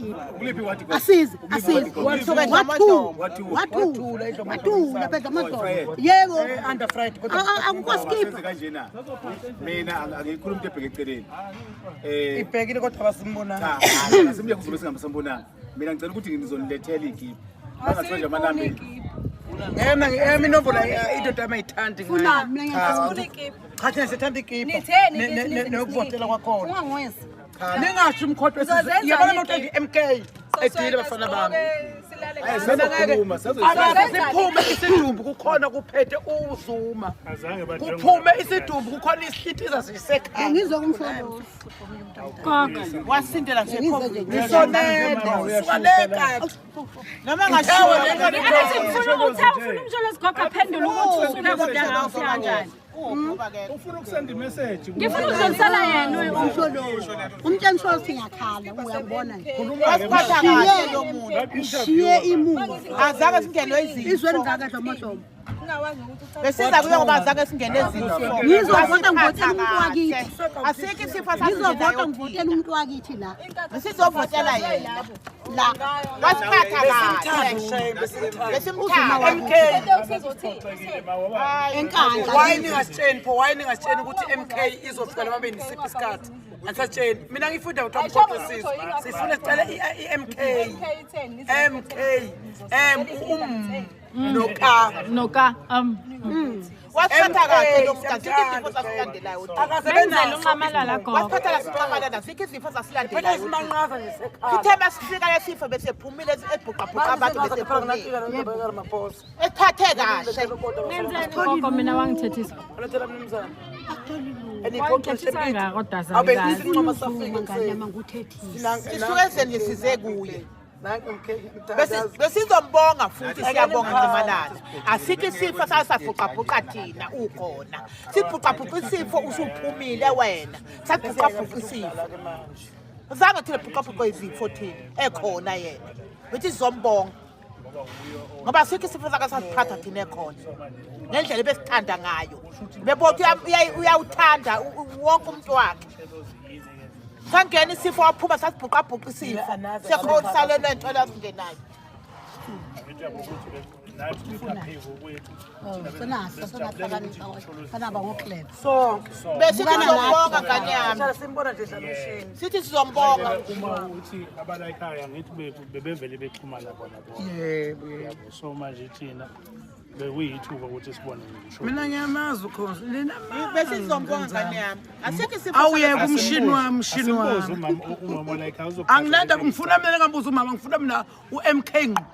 isikibha. Asize, asize. Wathula, wathula, wathula phela amazolo. Yebo. Under fried kodwa Akukho skibha. Kanjena mina angiyikhuluma into ebheke eceleni. Eh ibhekile kodwa abasimbonanga. Cha, asimye kuzobe singambasambonanga. Mina ngicela ukuthi ngizonilethela ikipa. Bangathiwa nje amanamba. Ema ema inombolo indoda amayithandi. Funa mina ngiyafuna. Cha thina sithanda ikipa. Nitheni kithi nize Nokuvotela kwakhona. Ungangwezi. Ningasho umkhonto wesizwe. Nizozenza Yabona moto ikipa. nje MK edile bafana bami. Silale Hayi, kahle. sizokhuluma, Akaze siphume isidumbu kukhona kuphethe uZuma. Azange badlwengule Kuphume abantu. isidumbu kukhona isihlitiza sisekhaya. Ngizwe kumsholozi. Gogo. Wasindela nje Ngizwe nje. Ngisonele suka leka. Noma ngashiwo Angithi ngifuna uthe ufuna umsholozi gogo aphendule ukuthi usuke kude ngawufika kanjani. Ufuna ukusenda imessage. Ngifuna ukudlulisela yena Umsholozi. Umtshela umsholozi ngiyakhala uyangibona nje. Wasiphatha kahle lo muntu. Ngishiye imuva. Azange singenwe izifo. Izwe lingaka dlomodlomo. Besiza kuye ngoba azange singene izifo. Ngizovota ngivotela umuntu wakithi. Asikho isifo Ngizovota ngivotela umuntu wakithi la. Sizovotela yena. La. Wasiphatha kahle. Besimthanda. MK. Enkandla. Why ningasitsheni pho? Why ningasitsheni ukuthi MK izofika noma benisiphi isikhathi? Angisatsheni. Mina ngifunda ukuthi umkhonto wesizwe. Sifuna sicela i-MK. MK. M no K. Noka um Wasiphatha kahle lo muntu. Asikho isifo sasilandelayo. benzela unqamalala gogo. Wasiphatha kahle sinqamalala. Asikho isifo Phela sasilandelayo. simanqaza nje sekhaya. Sithe masifika lesifo bese phumile ebhuqabhuqa abantu bese phumile. Esiphathe kahle. Nenzeni gogo mina wangithethisa. Alethela mnumzane. Wangithethisa ngaka kodwa Abe zangazi. isinqoma safika Ngane yami ngikuthethisa. Sisuke ezweni size kuye. Nanku MK. Besizombonga futhi siyabonga Nxamalala. Asikho isifo sasabhuqabhuqa thina ukhona. Sibhuqabhuqa isifo usuphumile wena. Sabhuqabhuqa isifo. Zange thina bhuqabhuqa izifo thina ekhona yena. Bethi sizombonga. Ngoba asikho isifo sake sasiphatha thina ekhona. Ngendlela ebesithanda ngayo. Bebothi uyawuthanda wonke umuntu wakhe. Sangena isifo waphuma sasibhuqabhuqa isifo. Siyakhona salelwe into lasingenayo. Senaso senahlakanipha sanaba ngoklebe. Sonke. Besithi sizombonga ngane yami. Sihlala simbona nje dlala umshini. Sithi sizombonga. Uma uthi abala ekhaya ngithi bebevele bexhumana bona bona. Yebo yebo. Yabo, so manje thina bekuyithuba ukuthi sibone ngisho. Mina ngiyamazi ukhozi. Lena Besithi sizombonga ngane yami. Asikho isifo. Awuyeke umshini wami, umshini Asimbuze wami. umama umama la ekhaya uzophatha Angilanda le ngifuna mina ngambuza umama ngifuna mina uMK ngqo.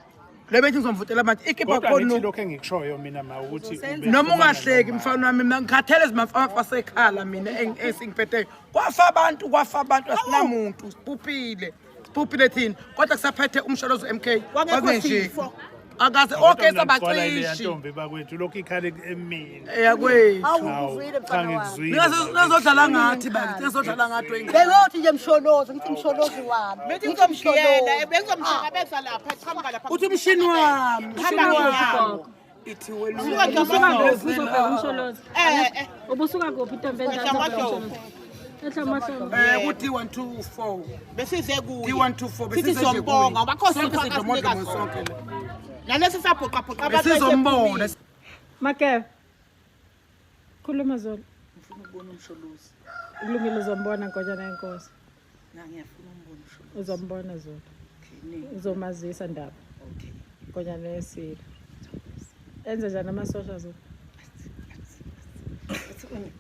Le bethi ngizomvotela manje ikhipha Kodwa ngithi khona. lokho engikushoyo mina ma ukuthi Noma ungahleki mfana wami mina ngikhathele izimfafa sekhala mina esingiphetheyo. Kwafa abantu, kwafa abantu asinamuntu, siphuphile. Siphuphile thina. Kodwa kusaphethe umsholozi MK. Kwangekho Kwakunje. sifo. Akaze okay sabacishi sabacishi. Ntombi bakwethu lokhu ikhale emini. Eyakwethu. Hawu, cha ngikuzwile. Ningazodlala ngathi bakithi, ningazodlala ngathi wena. Bengothi nje msholozi, ngithi msholozi wami. Bethi Ngithi ngizomshiyela, bengizomhlangabeza lapha eqhamuka lapha. Uthi umshini wami, umshini Hamba wami. ngenyawo. Ithi wena. Suka Usuka Dlamahlombe. kuphi uzobheka umsholozi? Eh eh. Ubusuka kuphi intombi endala Dlamahlombe. Ehlamahlombe. Eh ku D124. Besize kuye. D124 Sithi sizombonga ngoba kho Sonke sifo sidlomodlomo akasinika sonke sona. le. Nalesi sabhuqabhuqa abantu Besizombona. Makev. Khuluma Zulu. Kulungile uzombona nkonyana yenkosi. Uzombona Zulu. Uzomazisa ndaba. Nkonyana yesilo. Enze njani amasosha Zulu?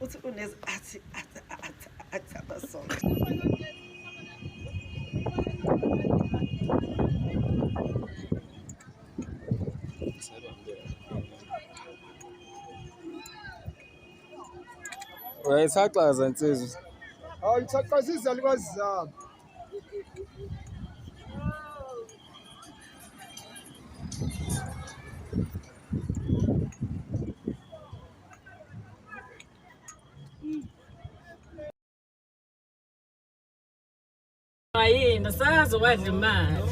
Uthi unezi athi athi athi athi abasonke. Uyayithaxaza nsizwa. Hawu ngithaqaza izalukazi zami. Yini sazi wadla imali.